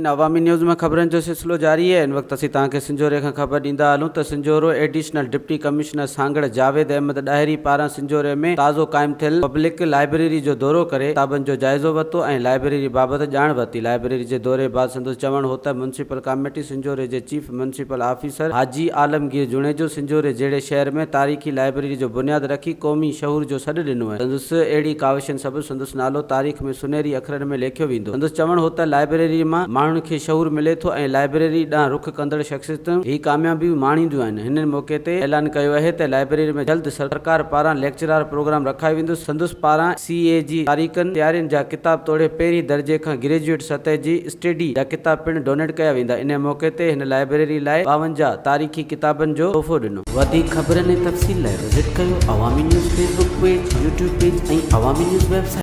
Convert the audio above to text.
ناظرين عوامي نيوز ۾ خبرن جو سلسلو جاري آهي ان وقت اسين توهان کي سنجهوري کان خبر ڏيندا هلون ته Sanjhoro additional deputy commissioner Sanghar Javed Ahmed Dahri پاران سنجهوري ۾ تازو قائم ٿيل پبلڪ لائبريري جو دورو ڪري ڪتابن جو جائزو ورتو ۽ لائبريري بابت ڄاڻ ورتي لائبريري جي دوري بعد سندس چوڻ هو ته ميونسپل ڪاميٽي سنجهوري جي chief municipal officer Haji Alamgir Junejo Sanjhoro جهڙي شهر ۾ تاريخي لائبريري جو بنياد رکي قومي شعور جو سڏ ڏنو ۽ سندس اهڙي ڪاوشن سبب سندس نالو تاريخ ۾ سنهري اکرن ۾ ليکيو ويندو. سندس چوڻ هو ته لائبريري مان ماڻهن کي شعور ملي ٿو ۽ لائبريري ڏانهن رخ ڪندڙ شخصيتون هي ڪاميابيون ماڻينديون آهن. هن موقعي تي اعلان ڪيو اهي ته لائبريري ۾ جلد سرڪار پاران ليڪچرار پروگرام رکايو ويندو. سندس پاران سي اي جي تاريخن تيارين جا ڪتاب توڙي پهرين درجي کان گريجوئيٽ سطح جي اسٽيڊي جا ڪتاب پڻ ڊونيٽ ڪيا ويندا. انهي موقعي تي هن لائبريري لاء 52 تاريخي ڪتابن جو تحفو ڏنو. وڌيڪ خبرن ۽ تفصيل لاء وزٽ ڪيو Awami news Facebook page, YouTube page ۽ Awami news website.